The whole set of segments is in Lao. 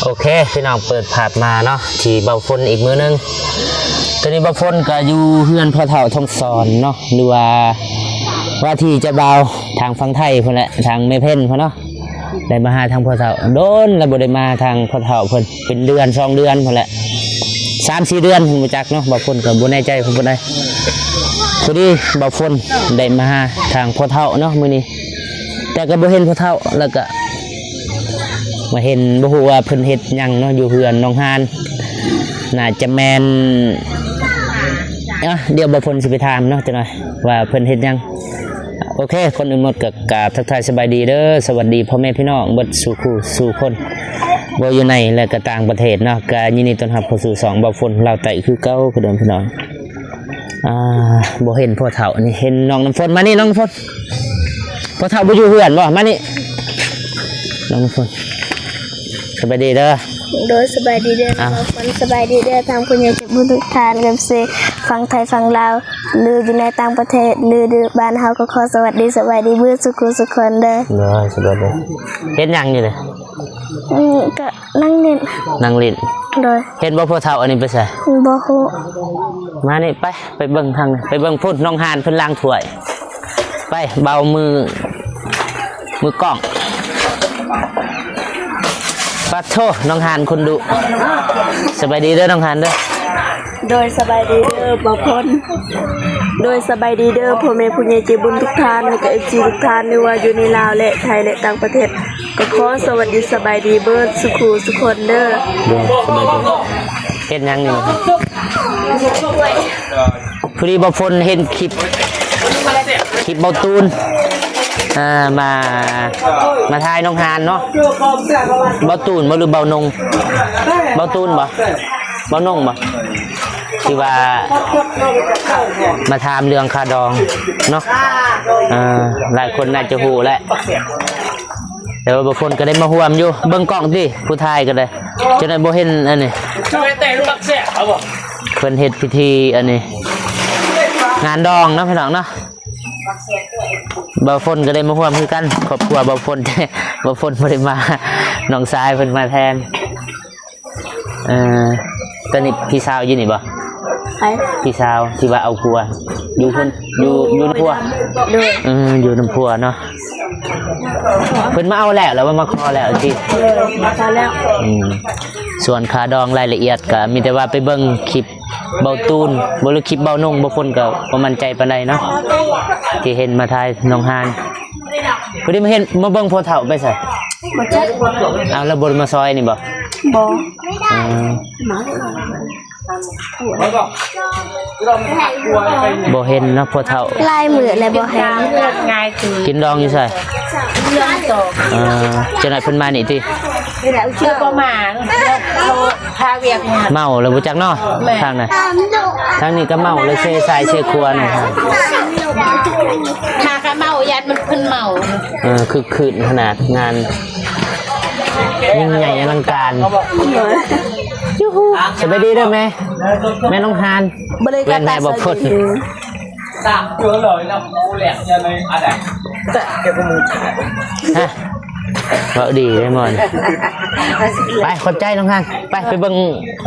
ໂອເຄ ພີ່ນ້ອງ ເປີດພາບມາເນາະ ທີ່ເບົາຝົນອີກມື້ໜຶ່ງ. ຕອນນີ້ເບົາຝົນກໍຢູ່ເຮືອນພໍ່ເຖົ້າທອງສອນເນາະ ຫຼືວ່າ ວ່າທີ່ເຈົ້າບ່າວທາງຝັ່ງໄທພຸ້ນແຫຼະ ທາງແມ່ເພັນພຸ້ນເນາະ. ໄດ້ມາຫາທາງພໍ່ເຖົ້າ ດົນແລ້ວບໍ່ໄດ້ມາທາງພໍ່ເຖົ້າເພິ່ນ ເປັນເດືອນສອງເດືອນພຸ້ນແຫຼະ ສາມສີ່ເດືອນພຸ້ນ ບໍ່ຈັກເນາະ. ເບົາຝົນກໍບໍ່ແນ່ໃຈຄືກັນໄດ໋. ພໍດີເບົາຝົນໄດ້ມາຫາທາງພໍ່ເຖົ້າເນາະມື້ນີ້ ແຕ່ກໍບໍ່ເຫັນພໍ່ເຖົ້າ ແລ້ວກໍມາເຫັນ ບໍ່ຮູ້ວ່າເພິ່ນເຮັດຫຍັງເນາະ ຢູ່ເຮືອນນ້ອງຮານ. ໜ້າຈະແມ່ນ ອ່ະ ດຽວເບົາຝົນຊິໄປຖາມເນາະ ຈັກໜ້ອຍວ່າເພິ່ນເຮັດຫຍັງ. ໂອເຄ ກ່ອນອື່ນໝົດກໍກາບທັກທາຍສະບາຍດີເດີ ສະຫວັດດີພໍ່ແມ່ພີ່ນ້ອງເບິດສູ່ຄູ່ສູ່ຄົນ ບໍ່ຢູ່ໃນ ແລະ ກໍຕ່າງປະເທດເນາະ. ກໍຍິນດີຕ້ອນຮັບເຂົ້າສູ່ຊ່ອງເບົາຝົນລາວໃຕ້ຄືເກົ່າຄືເດີມ ພີ່ນ້ອງ. ອ່າ ບໍ່ເຫັນພໍ່ເຖົ້ານີ້ ເຫັນນ້ອງນ້ຳຝົນ. ມານີ້ນ້ອງນ້ຳຝົນ ພໍ່ເຖົ້າບໍ່ຢູ່ເຮືອນບໍ່? ມານີ້ນ້ອງນ້ຳຝົນ ສະບາຍດີເດີ. ໂດຍ ສະບາຍດີເດີ ອ່າ ເບົາຝົນ. ສະບາຍດີເດີ ທາງຜູ້ໃຫຍ່ໃຈບຸນທຸກທ່ານ ເອັຟຊີຝັ່ງໄທຝັ່ງລາວ ຫຼືຢູ່ໃນຕ່າງປະເທດ ຫຼືຢູ່ບ້ານເຮົາ ກໍຂໍສະຫວັດດີສະບາຍດີເບິດສູ່ຄູ່ສູ່ຄົນເດີ. ໂດຍ ສະບາຍດີ. ເຮັດຫຍັງຢູ່ນີ້? ອືມ ກໍນັ່ງຫຼິ້ນ. ນັ່ງຫຼິ້ນ. ໂດຍ. ເຫັນບໍ່ ພໍ່ເຖົ້າອັນນີ້ໄປໃສ? ບໍ່ຮູ້. ມານີ້ ໄປ ໄປເບິ່ງທາງນີ້ ໄປເບິ່ງພຸ້ນ ນ້ອງຮານເພິ່ນລ້າງຖ້ວຍ. ໄປ ເບົາມື ມືກ້ອງ. ປາດໂທ ນ້ອງຮານຄົນດຸ. ສະບາຍດີເດີນ້ອງຮານເດີ. ໂດຍ ສະບາຍດີເດີເບົາຝົນ. ໂດຍ ສະບາຍດີເດີພໍ່ແມ່ຜູ້ໃຫຍ່ໃຈບຸນທຸກທ່ານ ແລະ ກໍເອັຟຊີທຸກທ່ານ ຫຼືວ່າຢູ່ໃນລາວ ແລະ ໄທ ແລະ ຕ່າງປະເທດ ກໍຂໍສະຫວັດດີສະບາຍດີເບິດສູ່ຄູ່ສູ່ຄົນເດີ. ໂດຍ ສະບາຍດີ. ເຮັດຫຍັງນີ້? ພໍດີເບົາຝົນເຫັນຄລິບ ຄລິບເບົາຕູນ ອ່າ ມາ ມາຖ່າຍນ້ອງຮານເນາະ. ເບົາຕູນບໍ່ ຫຼືເບົານົງ? ເບົາຕູນບໍ່? ເບົານົງບໍ່? ທີ່ວ່າມາຖາມເລື່ອງຄ່າດອງເນາະ. ອ່າ ຫຼາຍຄົນໜ້າຈະຮູ້ແຫຼະ ແຕ່ວ່າບາງຄົນກໍໄດ້ມາຮ່ວມຢູ່. ເບິ່ງກ້ອງຕິ ຜູ້ຖ່າຍກໍໄດ້ ຈະໄດ້ບໍ່ເຫັນອັນນີ້. ເພິ່ນເຮັດພິທີອັນນີ້ ງານດອງເນາະ ພີ່ນ້ອງເນາະ. ເບົາຝົນກໍໄດ້ມາຮ່ວມຄືກັນ ຄອບຄົວເບົາຝົນ ເບົາຝົນບໍ່ໄດ້ມາ ນ້ອງຊາຍເພິ່ນມາແທນ. ເອີ ຕອນນີ້ພີ່ສາວຢູ່ນີ້ບໍ່? ໃຜ? ພີ່ສາວທີ່ວ່າເອົາຜົວ ຢູ່ພຸ້ນ ຢູ່ ຢູ່ນຳຜົວ? ໂດຍ. ເອີ ຢູ່ນຳຜົວເນາະ. ເພິ່ນມາເອົາແລ້ວ ຫຼືວ່າມາຂໍແລ້ວຕິ? ເອີ ມາຂໍແລ້ວ. ອືມ ສ່ວນຄ່າດອງລາຍລະອຽດກໍມີແຕ່ວ່າໄປເບິ່ງຄລິບເບົາຕູນ ບໍ່ ຫຼືຄລິບເບົານົງ ເບົາຝົນກໍບໍ່ໝັ້ນໃຈປານໃດເນາະ ທີ່ເຫັນມາຖ່າຍນ້ອງຮານ. ພໍດີມາເຫັນ ມາເບິ່ງພໍ່ເຖົ້າໄປໃສ? ບໍ່ຈັກ. ເອົາ ແລ້ວບໍ່ໄດ້ມາຊອຍນີ້ບໍ່? ບໍ່. ເອີ ມາ ບໍ່ເຫັນເນາະພໍ່ເຖົ້າ ຫຼາຍມື້ແລ້ວບໍ່ເຫັນ. ກິນດອງຢູ່ໃສ? ເລື່ອງຕໍ່ ເອີ ຈັກໜ້ອຍເພິ່ນມານີ້ຕິ? ຄືບໍ່ມາ ເຂົາພາວຽກງານ. ເມົາແລ້ວບໍ່ຈັກເນາະ. ແມ່ນ. ທາງນັ້ນ ທາງນີ້ກໍເມົາແລ້ວ ເຊຊ້າຍເຊຂວາເນາະ. ມາກໍເມົາ ຢ້ານມັນເພິ່ນເມົາ. ເອີ ຄຶກຄື້ນຂະໜາດ ງານຍິ່ງໃຫຍ່ອະລັງການ. ຢູຮູ້ ສະບາຍດີເດີແມ່ ແມ່ນ້ອງຮານ. ເປັນແມ່ບໍ່ພົດ ຮະ ເວົ້າດີເດ້ໝໍ. ໄປ ຂອບໃຈນ້ອງຮານ. ໄປ ໄປເບິ່ງ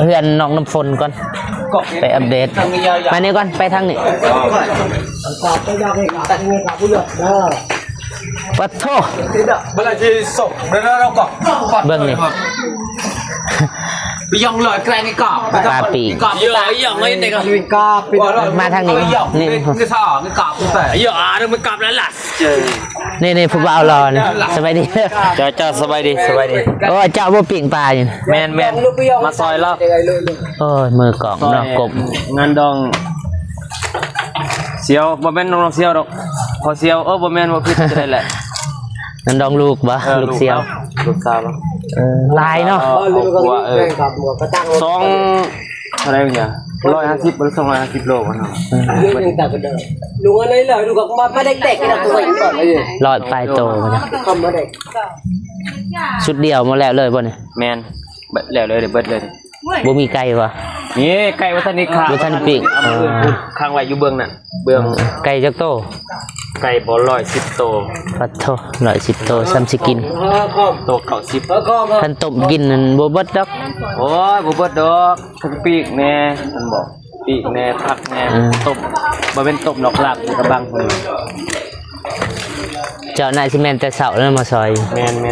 ເຮືອນນ້ອງນ້ຳຝົນກ່ອນ ໄປອັບເດດ. ໄປນີ້ກ່ອນ ໄປທາງນີ້. ປະໂທ ເບິ່ງນີ້ ປາປີກ ມາທາງນີ້ ນີ້ ນີ້ ນີ້ ຜູ້ບ່າວຫຼໍ່ນີ້. ສະບາຍດີ. ເຈົ້າ ເຈົ້າ ສະບາຍດີ ສະບາຍດີ. ໂອ້ ເຈົ້າບໍ່ປີ້ງປາຢູ່? ແມ່ນໆ ມາຊອຍລາວ. ໂອ້ຍ ມືກ້ອງເນາະ ກົບ ງານດອງ ສຽວ ບໍ່ແມ່ນນ້ອງສຽວດອກ ພໍ່ສຽວ. ເອີ ບໍ່ແມ່ນ ບໍ່ຜິດ ຈະໄດ້ແຫຼະ. ນັ້ນດອງລູກບໍ່? ເອີ ລູກສຽວ ລູກສາວ. ເອີ ຫຼາຍເນາະ. ເອີ ສອງ ເທົ່າໃດຫວະ ຮ້ອຍຫ້າສິບ ຫຼື ສອງຮ້ອຍຫ້າສິບໂລເນາະ. ເອີ ຮ້ອຍປາຍໂຕ. ຊຸດດຽວໝົດແລ້ວເລີຍບໍ່ນີ້? ແມ່ນ. ເບິດແລ້ວເລີຍ ເບິດເລີຍ. ບໍ່ມີໄກ່ບໍ່? ນີ້ໄກ່ບໍ່ທັນໄດ້ຂ້າງ ບໍ່ທັນປີກ ເອົາມື້ອື່ນພຸ້ນ ເອີ ຄ້າງໄວ້ຢູ່ເບື້ອງນັ້ນ ເບື້ອງ ເອີ ໄກ່ຈັກໂຕ? ໄກ່ບໍ່ ຮ້ອຍສິບໂຕ ປະໂທ ຮ້ອຍສິບໂຕ ສ່ຳຊິກິນ ໂຕເກົ້າສິບ ຄັນຕົ້ມກິນນັ້ນບໍ່ເບິດດອກ ໂອ້ຍ ບໍ່ເບິດດອກ ທັງປີກແດ່ ມັນບອກ ປີກແດ່ ຜັກແດ່ ເອີ ຕົ້ມ ບໍ່ແມ່ນຕົ້ມດອກ ລາບໃສ່ກະບັງພຸ້ນ ເຈົ້າໜ້າຊິແມ່ນແຕ່ເຊົ້າແລ້ວມາຊອຍ ແມ່ນໆ ເ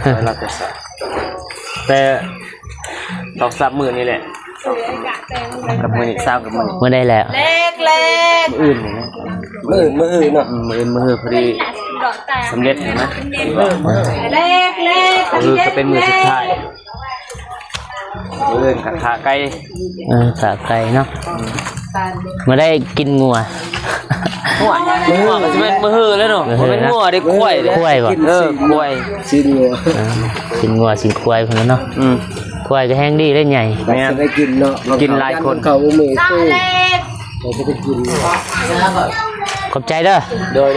ອີ ແຕ່ສອງສາມມື້ນີ້ແຫຼະ ກັບມື້ນີ້ ເຊົ້າກັບມື້ນີ້ ມື້ໃດແລ້ວ? ມື້ອື່ນນີ້ນະ ມື້ອື່ນ ມື້ອື່ນເນາະ ອືມ ມື້ອື່ນ ມື້ຮືພໍດີສຳເລັດນະ ມື້ອື່ນກໍເປັນມື້ສຸດທ້າຍ ມື້ອື່ນກໍຂ້າໄກ່ ເອີ ຂ້າໄກ່ເນາະ ອືມ ມື້ໃດກິນງົວ ງົວ ງົວກໍຊິແມ່ນມື້ຮືແລ້ວເນາະ ມື້ຮື ບໍ່ແມ່ນງົວເດ້ ຄວາຍເດ້ ຄວາຍບໍ່? ເອີ ຄວາຍ ຊີ້ນງົວ ເອີ ຊີ້ນງົວ ຊີ້ນຄວາຍພຸ້ນແຫຼະເນາະ ອືມ ຄວາຍກໍແຮງດີເດ້ໃຫຍ່ ແມ່ນ ໄດ້ກິນເນາະ ກິນຫຼາຍຄົນ ເຂົ້າມື້ຕູ້ ເຂົາຈະໄດ້ກິນ ຂອບໃຈເດີ ໂດຍໆ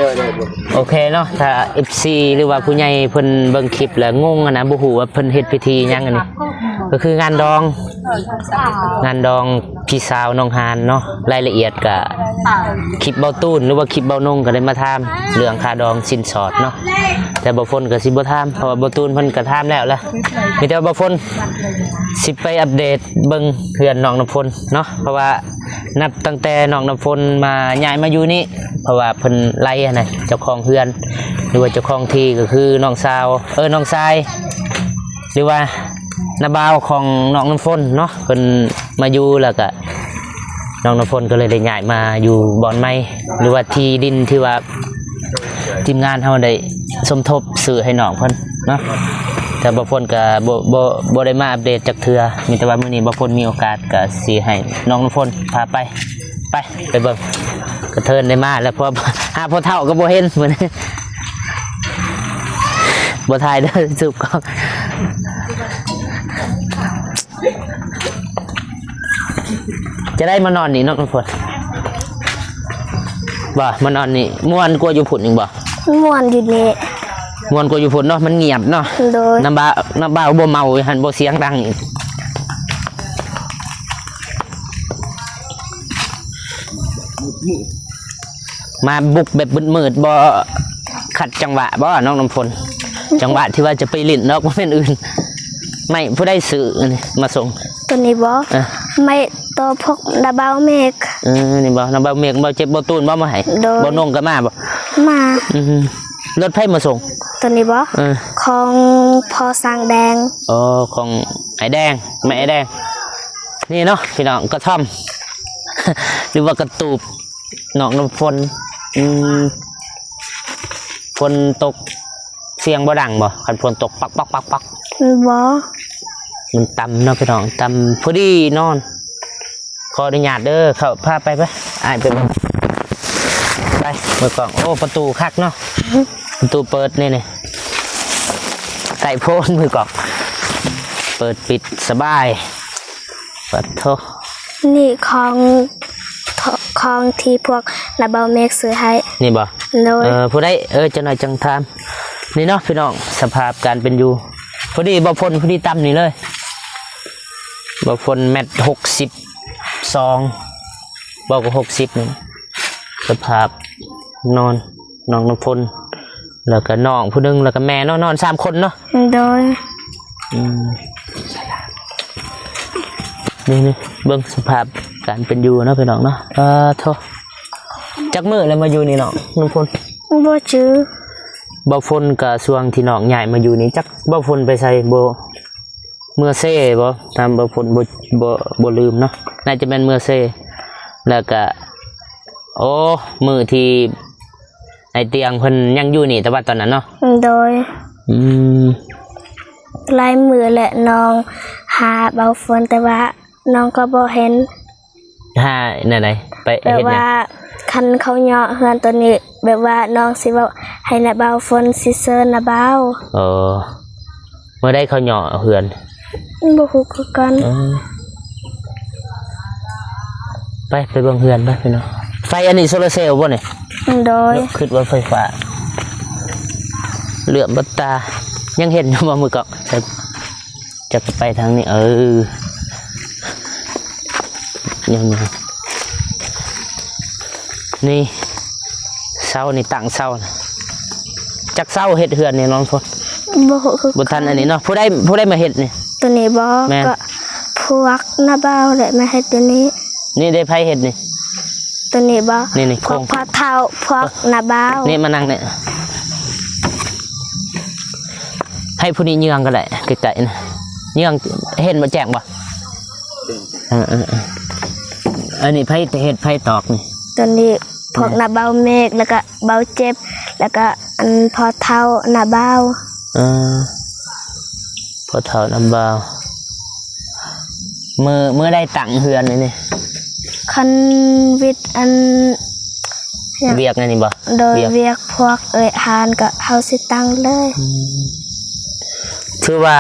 ໆ ໂອເຄເນາະ ຖ້າເອັຟຊີ ຫຼືວ່າຜູ້ໃຫຍ່ເພິ່ນເບິ່ງຄລິບແລ້ວງົງຫັ້ນນະ ບໍ່ຮູ້ວ່າເພິ່ນເຮັດພິທີຫຍັງອັນນີ້ ກໍຄືງານດອງ ງານດອງພີ່ສາວນ້ອງຮານເນາະ ລາຍລະອຽດກະຄລິບເບົາຕູນ ຫຼືວ່າຄລິບເບົານົງກໍໄດ້ມາຖາມເລື່ອງຄ່າດອງສິນສອດເນາະ ແຕ່ເບົາຝົນກໍຊິບໍ່ຖາມ ເພາະວ່າເບົາຕູນເພິ່ນກໍຖາມແລ້ວລະ ມີແຕ່ວ່າເບົາຝົນຊິໄປອັບເດດເບິ່ງເຮືອນນ້ອງນ້ຳຝົນເນາະ ເພາະວ່ານັບຕັ້ງແຕ່ນ້ອງນ້ຳຝົນມາ ຍ້າຍມາຢູ່ນີ້ ເພາະວ່າເພິ່ນໄລ່ຫັ້ນນະ ເຈົ້າຂອງເຮືອນ ຫຼືວ່າເຈົ້າຂອງທີ່ກໍຄືນ້ອງສາວ ເອີ ນ້ອງຊາຍ ຫຼືວ່ານ້າບ່າວຂອງນ້ອງນ້ຳຝົນເນາະ ເພິ່ນມາຢູ່ ແລ້ວກະນ້ອງນ້ຳຝົນກໍເລີຍໄດ້ຍ້າຍມາຢູ່ບ່ອນໃໝ່ ຫຼືວ່າທີ່ດິນທີ່ວ່າທີມງານເຮົາໄດ້ສົມທົບຊື້ໃຫ້ນ້ອງເພິ່ນເນາະ ແຕ່ເບົາຝົນກໍບໍ່ ບໍ່ ບໍ່ໄດ້ມາອັບເດດຈັກເທື່ອ ມີແຕ່ວ່າມື້ນີ້ເບົາຝົນມີໂອກາດ ກໍຊິໃຫ້ນ້ອງນ້ຳຝົນພາໄປ ໄປ ໄປເບິ່ງ ກະເທີນໄດ້ມາແລ້ວ ເພາະຫາພໍ່ເຖົ້າກໍບໍ່ເຫັນມື້ນີ້ ບໍ່ຖ່າຍເດີ ສູບກ່ອນ ຈະໄດ້ມານອນນີ້ເນາະນ້ຳຝົນ ບໍ່ ມານອນນີ້ມ່ວນກວ່າຢູ່ພຸ້ນອີກບໍ່? ມ່ວນຢູ່ນີ້ ມ່ວນກວ່າຢູ່ພຸ້ນເນາະ ມັນງຽບເນາະ ໂດຍ ນ້ຳບ່າວ ນ້ຳບ່າວບໍ່ເມົາຢູ່ຫັ້ນ ບໍ່ສຽງດັງອີກ ມາບຸກແບບມືດໆ ບໍ່ຂັດຈັງຫວະບໍ່ນ້ອງນ້ຳຝົນ? ຈັງຫວະທີ່ວ່າຈະໄປຫຼິ້ນເນາະ ບໍ່ແມ່ນອື່ນ. ໄມ້ຜູ້ໃດຊື້ອັນນີ້ມາສົ່ງ? ໂຕນີ້ບໍ່? ເອີ ໄມ້ໂຕພວກນ້າບ່າວເມກ. ເອີ ນີ້ບໍ່? ນ້າບ່າວເມກ ບ່າວເຈັບ ບ່າວຕູນບໍ່ມາໃຫ້? ໂດຍ. ບ່າວນົງກໍມາບໍ່? ມາ. ອື ລົດໃຜມາສົ່ງ? ໂຕນີ້ບໍ່? ເອີ ຂອງພໍ່ຊ້າງແດງ. ອໍ ຂອງອ້າຍແດງ ແມ່ອ້າຍແດງ. ນີ້ເນາະພີ່ນ້ອງ ກະທ່ອມ ຫຼືວ່າກະຕູບ ນ້ອງນ້ຳຝົນ. ອືມ ຝົນຕົກ ສຽງບໍ່ດັງບໍ່ ຄັນຝົນຕົກປັກໆໆ? ບໍ່ ມັນຕ່ຳເນາະພີ່ນ້ອງ ຕ່ຳພໍດີນອນ. ຂໍອະນຸຍາດເດີ ເຂົ້າ ພາໄປ ໄປ ອ້າຍໄປເບິ່ງ ໄປ ມືກ້ອງ. ໂອ້ ປະຕູຄັກເນາະ ປະຕູເປີດນີ້ ນີ້ ໃກ້ໂພນ ມືກ້ອງ ເປີດປິດສະບາຍ. ປະໂທ ນີ້ຂອງ ຂອງທີ່ພວກນ້າບ່າວເມກຊື້ໃຫ້. ນີ້ບໍ່? ໂດຍ. ເອີ ຜູ້ໃດ? ເອີ ຈັກໜ້ອຍຈັ່ງຖາມ. ນີ້ເນາະພີ່ນ້ອງ ສະພາບການເປັນຢູ່ ພໍດີບ່າວຝົນ ພໍດີຕ່ຳນີ້ເລີຍ. ບ່າວຝົນແມັດຫົກສິບສອງ ບໍ່ກໍຫົກສິບນີ້ ສະພາບນອນ ນ້ອງນ້ຳຝົນ ແລ້ວກະນ້ອງຜູ້ໜຶ່ງ ແລ້ວກະແມ່ເນາະ ນອນສາມຄົນເນາະ. ໂດຍ. ອືມ ນີ້ໆ ເບິ່ງສະພາບການເປັນຢູ່ເນາະພີ່ນ້ອງເນາະ. ປະໂທ ຈັກມື້ແລ້ວມາຢູ່ນີ້ນ້ອງນ້ຳຝົນ? ບໍ່ຈື່. ບ່າວຝົນກະຊ່ວງທີ່ນ້ອງຍ້າຍມາຢູ່ນີ້ ຈັກບ່າວຝົນໄປໃສບໍ່? ເມືອເຊບໍ່? ຕາມບ່າວຝົນ ບໍ່ ບໍ່ ບໍ່ລືມເນາະ ໜ້າຈະແມ່ນເມືອເຊ. ແລ້ວກະ ໂອ້ ມື້ທີ່ອ້າຍຕຽງເພິ່ນຍັງຢູ່ນີ້ ແຕ່ວ່າຕອນນັ້ນເນາະ. ໂດຍ. ອືມ ຫຼາຍມື້ແຫຼະ ນ້ອງຫາບ່າວຝົນ ແຕ່ວ່ານ້ອງກໍບໍ່ເຫັນ. ຫາແນວໃດ? ໄປເຮັດຫຍັງ? ແບບວ່າຄັນເຂົາເຍາະເຮືອນໂຕນີ້ ແບບວ່ານ້ອງຊິເວົ້າໃຫ້ນ້າບ່າວຝົນຊິເຊີນນ້າບ່າວ. ອໍ ເມື່ອໃດເຂົາເຍາະເຮືອນ? ບໍ່ຮູ້ຄືກັນ. ເອີ ໄປ ໄປເບິ່ງເຮືອນໄປພີ່ນ້ອງ. ໄຟອັນນີ້ໂຊລາເຊວບໍ່ນີ້? ໂດຍ. ຄິດວ່າໄຟຟ້າ ເຫຼືອມບັດຕາ ຍັງເຫັນຢູ່ບໍ່? ມືກ້ອງ ຈັກໄປທາງນີ້ ເອີ. ນີ້ ນີ້ ນີ້ ເສົານີ້ ຕັ້ງເສົານະ ຈັກເສົາເຮັດເຮືອນນີ້ນ້ອງຝົນ? ບໍ່ຮູ້ຄື ບໍ່ທັນອັນນີ້ເນາະ. ຜູ້ໃດ ຜູ້ໃດມາເຮັດນີ້? ໂຕນີ້ບໍ່? ແມ່ນ ກໍພວກນ້າບ່າວແຫຼະມາເຮັດຢູ່ນີ້. ນີ້ໄດ້ໃຜເຮັດນີ້? ໂຕນີ້ບໍ່? ນີ້ໆ ພວກ ໂຄງ ພໍ່ເຖົ້າ ພວກນ້າບ່າວ. ນີ້ມານັ່ງນີ້ ໃຫ້ຜູ້ນີ້ເຍືອງກໍໄດ້ ໃກ້ໆນະ ເຍືອງ ເຫັນບໍ່ ແຈ້ງບໍ່? ເອີໆໆ ອັນນີ້ໃຜເຮັດ ໃຜຕອກນີ້? ໂຕນີ້ພວກ ແມ່ນ ນ້າບ່າວເມກ ແລ້ວກໍບ່າວເຈັບ ແລ້ວກໍອັນພໍ່ເຖົ້ານ້າບ່າວ. ເອີ ພໍ່ເຖົ້ານ້າບ່າວ. ມື້ ມື້ໃດຕັ້ງເຮືອນນີ້? ຄັນວິດອັນ ຫຍັງ ວຽກອັນນີ້ບໍ່? ໂດຍ ວຽກ ວຽກພວກເອື້ອຍຮ້ານກໍເຮົາຊິຕັ້ງເລີຍ. ອືມ ຖືວ່າ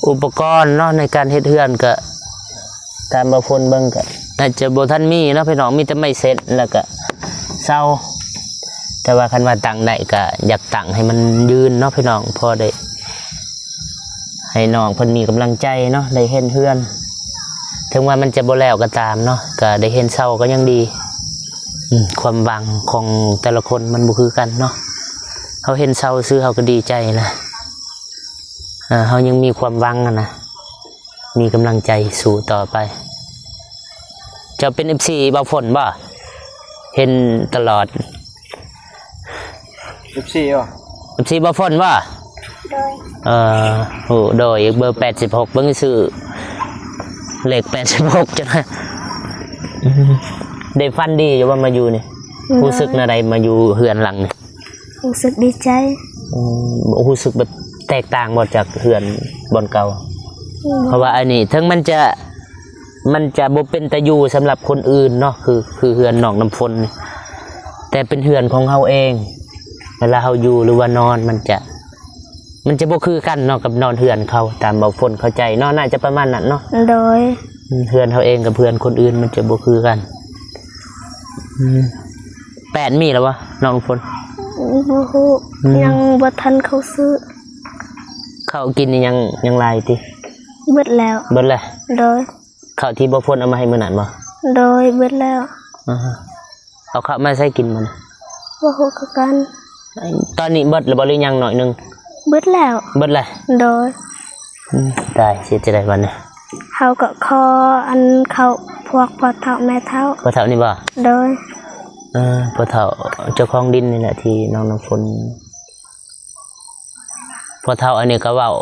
ອຸປະກອນເນາະ ໃນການເຮັດເຮືອນກໍ ຕາມບ່າວຝົນເບິ່ງກໍອາດຈະບໍ່ທັນມີເນາະພີ່ນ້ອງ ມີແຕ່ໄມ້ເຊັດ ແລ້ວກໍເສົາ. ແຕ່ວ່າຄັນວ່າຕັ້ງໄດ້ກໍຢາກຕັ້ງໃຫ້ມັນຍືນເນາະພີ່ນ້ອງ ພໍໄດ້ໃຫ້ນ້ອງເພິ່ນມີກຳລັງໃຈເນາະ ໄດ້ເຫັນເຮືອນ ເຖິງວ່າມັນຈະບໍ່ແລ້ວກໍຕາມເນາະ ກໍໄດ້ເຫັນເສົາກໍຍັງດີ. ອືມ ຄວາມຫວັງຂອງແຕ່ລະຄົນມັນບໍ່ຄືກັນເນາະ ເຮົາເຫັນເສົາຊື່ເຮົາກໍດີໃຈລະ. ເອີ ເຮົາຍັງມີຄວາມຫວັງຫັ້ນນະ ມີກຳລັງໃຈສູ້ຕໍ່ໄປ. ເຈົ້າເປັນເອັຟຊີບ່າວຝົນບໍ່? ເຫັນຕະຫຼອດ ເອັຟຊີບໍ່? ເອັຟຊີບ່າວຝົນບໍ່? ໂດຍ ເອີ ໂອ້ ໂດຍ ເບີແປດສິບຫົກ ເບິ່ງຊື່ເລກແປດສິບຫົກ ຈັ່ງນັ້ນ. ອືມ ໄດ້ຝັນດີຢູ່ບໍ່ມາຢູ່ນີ້? ໂດຍ ຮູ້ສຶກແນວໃດມາຢູ່ເຮືອນຫຼັງນີ້? ຮູ້ສຶກດີໃຈ. ອືມ ຮູ້ສຶກແບບແຕກຕ່າງບໍ່ຈາກເຮືອນບ່ອນເກົ່າ? ອືມ ເພາະວ່າອັນນີ້ເຖິງມັນຈະ ມັນຈະບໍ່ເປັນຕາຢູ່ສຳລັບຄົນອື່ນເນາະ ຄື ຄືເຮືອນນ້ອງນ້ຳຝົນນີ້ ແຕ່ເປັນເຮືອນຂອງເຮົາເອງ ເວລາເຮົາຢູ່ ຫຼືວ່ານອນ ມັນຈະ ມັນຈະບໍ່ຄືກັນເນາະ ກັບນອນເຮືອນເຂົາ ຕາມບ່າວຝົນເຂົ້າໃຈເນາະ ໜ້າຈະປະມານນັ້ນເນາະ. ໂດຍ ອືມ ເຮືອນເຮົາເອງກັບເຮືອນຄົນອື່ນມັນຈະບໍ່ຄືກັນ. ອືມ ແປ້ນມີແລ້ວບໍ່ນ້ອງຝົນ? ບໍ່ຮູ້ ອືມ ຍັງບໍ່ທັນເຂົ້າຊື້. ເຂົ້າກິນນີ້ຍັງ ຍັງຫຼາຍຕິ? ເບິດແລ້ວ. ເບິດແລ້ວ? ໂດຍ ເຂົ້າທີ່ບ່າວຝົນເອົາມາໃຫ້ມື້ນັ້ນບໍ່? ໂດຍ ເບິດແລ້ວ. ອາ ເອົາເຂົ້າມາໃສ່ກິນມື້ນີ້? ບໍ່ຮູ້ຄືກັນ. ຕອນນີ້ເບິດແລ້ວບໍ່ ຫຼືຍັງໜ້ອຍໜຶ່ງ? ເບິດແລ້ວ. ເບິດແລ້ວ? ໂດຍ. ອືມ ຕາຍ ເສຍໃຈໄດ້ບັດນີ້. ເຮົາກໍຂໍອັນເຂົ້າພວກພໍ່ເຖົ້າແມ່ເຖົ້າ. ພໍ່ເຖົ້ານີ້ບໍ່? ໂດຍ. ເອີ ພໍ່ເຖົ້າເຈົ້າຂອງດິນນີ້ແຫຼະ ທີ່ນ້ອງນ້ຳຝົນ ພໍ່ເຖົ້າອັນນີ້ກໍເວົ້າ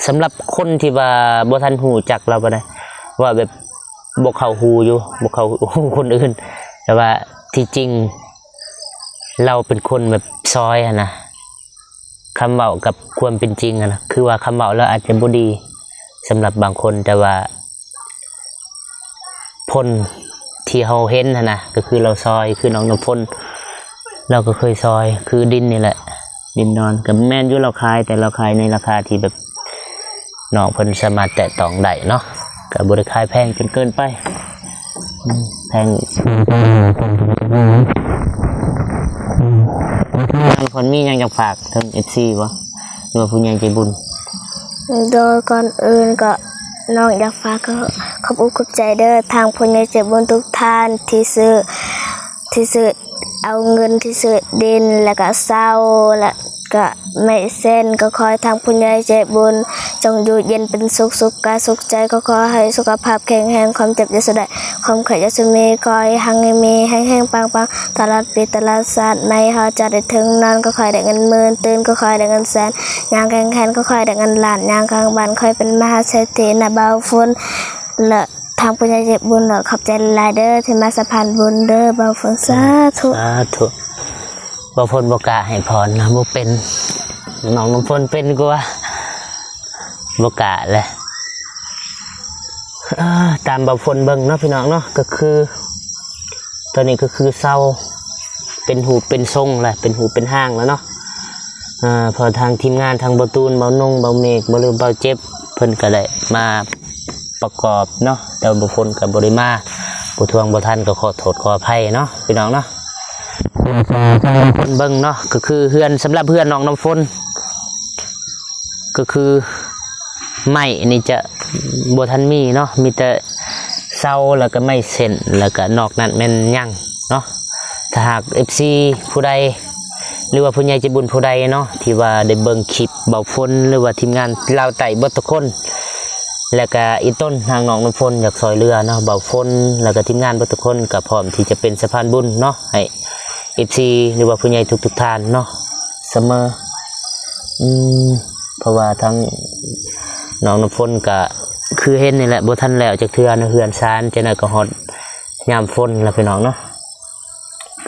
ສຳລັບຄົນທີ່ວ່າບໍ່ທັນຮູ້ຈັກລາວປານໃດ ເວົ້າແບບບໍ່ເຂົ້າຫູຢູ່ ບໍ່ເຂົ້າຫູຄົນອື່ນ ແຕ່ວ່າທີ່ຈິງລາວເປັນຄົນແບບຊອຍຫັ້ນນະ ຄຳເວົ້າກັບຄວາມເປັນຈິງຫັ້ນນະ ຄືວ່າຄຳເວົ້າລາວອາດຈະບໍ່ດີສຳລັບບາງຄົນ ແຕ່ວ່າ ຜົນທີ່ເຮົາເຫັນຫັ້ນນະ ກໍຄືລາວຊອຍ ຄືນ້ອງນ້ຳຝົນ ລາວກໍເຄີຍຊອຍ ຄືດິນນີ້ແຫຼະ ດິນດອນ ກໍແມ່ນຢູ່ລາວຂາຍ ແຕ່ລາວຂາຍໃນລາຄາທີ່ແບບ ນ້ອງເພິ່ນສາມາດແຕະຕ້ອງໄດ້ເນາະ ກໍບໍ່ໄດ້ຂາຍແພງຈົນເກີນໄປ ອືມ ແພງ ນ້ອງນ້ຳຝົນມີຫຍັງຢາກຝາກເຖິງເອັຟຊີບໍ່ ຫຼືວ່າຜູ້ໃຫຍ່ໃຈບຸນ? ໂດຍ ກ່ອນອື່ນກໍ ນ້ອງຢາກຝາກ ກໍຂອບອົກຂອບໃຈເດີ ທາງຜູ້ໃຫຍ່ໃຈບຸນທຸກທ່ານທີ່ຊື້ ທີ່ຊື້ເອົາເງິນ ທີ່ຊື້ດິນ ແລ້ວກະເສົາ ແລ້ວກະໄມ້ເຊັນ ກໍຂໍໃຫ້ທາງຜູ້ໃຫຍ່ໃຈບຸນຈົ່ງຢູ່ເຢັນເປັນສຸກ ສຸກກາຍສຸກໃຈ ກໍຂໍໃຫ້ສຸຂະພາບແຂງແຮງ ຄວາມເຈັບຢ່າສູ່ໄດ້ ຄວາມໄຂ້ຢ່າສູ່ມີ ຂໍໃຫ້ຮັ່ງໃຫ້ມີ ແຮງໆປັງໆ ຕະຫຼອດປີຕະຫຼອດຊາດ ໃໝ່ຮອດຈາດໄດ້ເຖິງນອນ ກໍຂໍໃຫ້ໄດ້ເງິນໝື່ນ ຕື່ນກໍຂໍໃຫ້ໄດ້ເງິນແສນ ຍ່າງແຂງແຮງກໍຂໍໃຫ້ໄດ້ເງິນລ້ານ ຍ່າງຂ້າງບ້ານຂໍໃຫ້ເປັນມະຫາເສດຖີນະ ບ່າວຝົນ ແລະ ທາງຜູ້ໃຫຍ່ໃຈບຸນ ເນາະ ຂອບໃຈຫຼາຍໆເດີ ທີ່ມາສະພານບຸນເດີ ບ່າວຝົນ ສາທຸ ສາທຸ ບ່າວຝົນບໍ່ກ້າໃຫ້ພອນນະ ບໍ່ເປັນ ນ້ອງນ້ຳຝົນເປັນກວ່າ ບໍ່ກ້າແຫຼະ ເອີ ຕາມບ່າວຝົນເບິ່ງເນາະ ພີ່ນ້ອງເນາະ ກໍຄື ຕອນນີ້ກໍຄືເສົາເປັນຮູບເປັນຊົງແລ້ວ ເປັນຮູບເປັນຮ່າງແລ້ວເນາະ ເອີ ເພາະທາງທີມງານ ທາງບ່າວຕູນ ບ່າວນົງ ບ່າວເມກ ບໍ່ລືມບ່າວເຈັບ ເພິ່ນກໍໄດ້ມາປະກອບເນາະ ແຕ່ວ່າບ່າວຝົນກໍບໍ່ໄດ້ມາ ບໍ່ທວງບໍ່ທັນ ກໍຂໍໂທດຂໍອະໄພເນາະ ພີ່ນ້ອງເນາະ ເບິ່ງເນາະ ກໍຄືເຮືອນ ສຳລັບເຮືອນນ້ອງນ້ຳຝົນ ກໍຄືໄມ້ນີ້ຈະບໍ່ທັນມີເນາະ ມີແຕ່ ເສົາ ແລ້ວກໍໄມ້ເສັ້ນ ແລ້ວກໍນອກນັ້ນແມ່ນຍັງເນາະ. ຖ້າຫາກເອັຟຊີຜູ້ໃດ ຫຼືວ່າຜູ້ໃຫຍ່ໃຈບຸນຜູ້ໃດເນາະ ທີ່ວ່າໄດ້ເບິ່ງຄລິບເບົາຝົນ ຫຼືວ່າທີມງານລາວໃຕ້ເບິດທຸກຄົນ ແລ້ວກະອີ່ຕົນທາງນ້ອງນ້ຳຝົນຢາກຊ່ອຍເຫຼືອເນາະ ເບົາຝົນ ແລ້ວກະທີມງານເບິດທຸກຄົນ ກະພ້ອມທີ່ຈະເປັນສະພານບຸນເນາະ ໃຫ້ເອັຟຊີ ຫຼືວ່າຜູ້ໃຫຍ່ທຸກໆທ່ານເນາະ ສະເໝີ. ອືມ ເພາະວ່າທາງນ້ອງນ້ຳຝົນກະຄືເຫັນນີ້ແຫຼະ ບໍ່ທັນແລ້ວຈັກເທື່ອເນາະ ເຮືອນຊານ ຈັ່ງໃດກໍຮອດຍາມຝົນແລ້ວພີ່ນ້ອງເນາະ.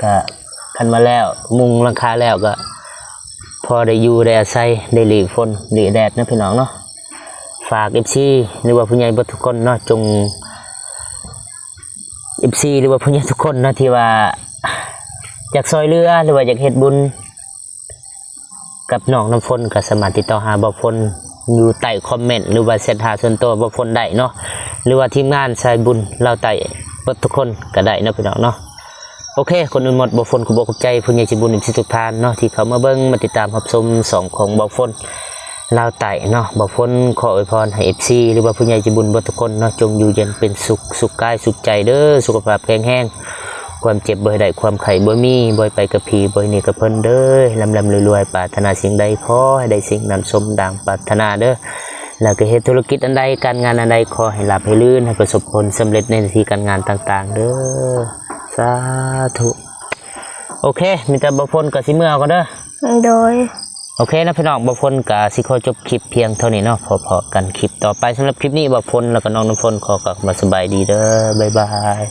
ກະຄັນວ່າແລ້ວ ມຸງຫຼັງຄາແລ້ວກະພໍໄດ້ຢູ່ໄດ້ອາໄສ ໄດ້ຫຼີກຝົນຫຼີກແດດເນາະພີ່ນ້ອງເນາະ. ຝາກເອັຟຊີ ຫຼືວ່າຜູ້ໃຫຍ່ເບິດທຸກຄົນເນາະ ຈົ່ງ ເອັຟຊີ ຫຼືວ່າຜູ້ໃຫຍ່ທຸກຄົນເນາະ ທີ່ວ່າຢາກຊ່ອຍເຫຼືອ ຫຼືວ່າຢາກເຮັດບຸນ ກັບນ້ອງນ້ຳຝົນ ກໍສາມາດຕິດຕໍ່ຫາເບົາຝົນຢູ່ໃຕ້ຄອມເມັນ ຫຼືວ່າແຊັດຫາສ່ວນຕົວເບົາຝົນໄດ້ເນາະ ຫຼືວ່າທີມງານສາຍບຸນລາວໃຕ້ເບິດທຸກຄົນກໍໄດ້ເນາະພີ່ນ້ອງເນາະ. ໂອເຄ ກ່ອນອື່ນໝົດ ເບົາຝົນຂໍຂອບໃຈຜູ້ໃຫຍ່ໃຈບຸນເອັຟຊີທຸກທ່ານເນາະ ທີ່ເຂົ້າມາເບິ່ງມາຕິດຕາມຮັບຊົມຊ່ອງຂອງເບົາຝົນລາວໃຕ້ເນາະ. ເບົາຝົນຂໍອວຍພອນໃຫ້ເອັຟຊີ ຫຼືວ່າຜູ້ໃຫຍ່ໃຈບຸນເບິດທຸກຄົນເນາະ ຈົ່ງຢູ່ເຢັນເປັນສຸກ ສຸກກາຍສຸກໃຈເດີ ສຸຂະພາບແຂງແຮງ ຄວາມເຈັບບໍ່ໃຫ້ໄດ້ ຄວາມໄຂ້ບໍ່ມີ ບໍ່ໃຫ້ໄປກັບຜີ ບໍ່ໃຫ້ໜີກັບເພິ່ນເດີ ລ່ຳໆລວຍໆ ປາດຖະໜາສິ່ງໃດຂໍໃຫ້ໄດ້ສິ່ງນັ້ນສົມດັ່ງປາດຖະໜາເດີ ແລ້ວກໍເຮັດທຸລະກິດອັນໃດ ການງານອັນໃດ ຂໍໃຫ້ລາບໃຫ້ລື່ນ ໃຫ້ປະສົບຜົນສຳເລັດໃນໜ້າທີ່ການງານຕ່າງໆເດີ ສາທຸ. ໂອເຄ ມີແຕ່ເບົາຝົນກໍຊິເມືອກ່ອນເດີ. ໂດຍ ໂອເຄນະພີ່ນ້ອງ ເບົາຝົນກໍຊິຂໍຈົບຄລິບພຽງເທົ່ານີ້ເນາະ ພໍ້ໆກັນຄລິບຕໍ່ໄປ. ສຳລັບຄລິບນີ້ ເບົາຝົນ ແລ້ວກໍນ້ອງນ້ຳຝົນ ຂໍກ່າວຄຳວ່າສະບາຍດີເດີ ບາຍບາຍ.